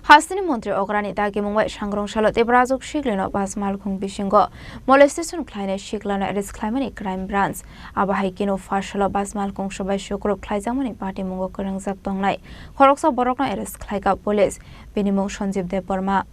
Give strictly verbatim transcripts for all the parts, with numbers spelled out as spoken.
Hasteni montri okrani dagimung bai sangrong salo Tiprajwk siklino bus malkhung bisingo molestation khlainai siklano arrest khlaimani crime branch. Abo hai kheno first salo bus malkhung subai sukrub khlaijakmani patimungo kwrwngjak tongnai khoroksa borokno arrest khlaikha police. Bini mung Sanjeev Debbarma.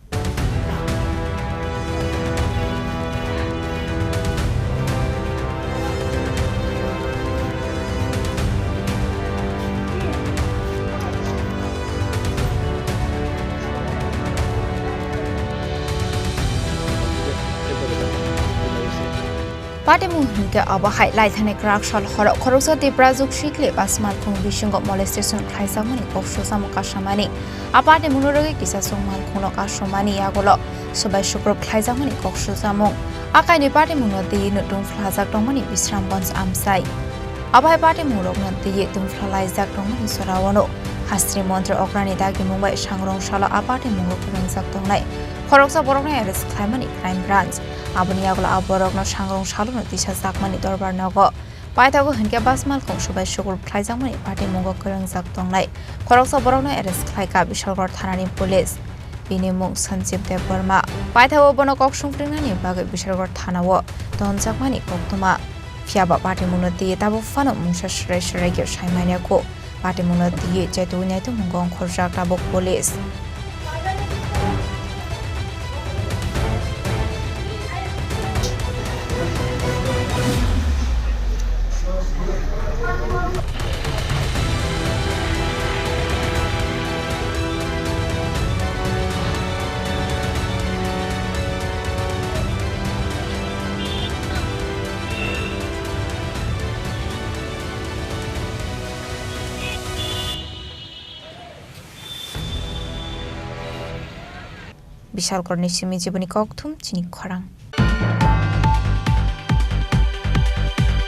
Patimung hinkhe abo hai laithani kwrak sal horo khoroksa Tiprajwk sikli bus malkhung bisingo molestation khlaijakmani kok sujamung kasamani. A patimungno rwgwi kisa chwng malkhungno kasumani yagulo subai sukrub khlaijakmani kok sujamung. A kainwi patimungno twiwi no tungphlajak tongmani Bisramganj amchai. Abo hai patimungrokno twiwi tungphlalaijak tongmani jorao no hasteni montri okrani dagimung bai sangrong salo a patimungo kwrwngjak tongnai khoroksa borokno arrest khlaimani crime branch. Aboni yagulo a borokno sangrong salono tisajakmani dorbar nogo. Paithago hinkhe bus malkhung subai sukrub khlaijakmani patimungo kwrwngjak tongnai khoroksa borokno arrest khlaikha Bishalgarh thanani police. Bini mung Sanjeev Debbarma. Paithago bono kok sungkrinani bagwi Bishalgarh thanao tonjakmani koktwma. Phiyaba patimungno twiwi tabuk phano mungsa swrai swrai khe saimanyaku. Patimungno twiwi chetwi naitugmung ongkhorjak tabuk police. Bishalgarhni simi jiboni kokthum chini khorang.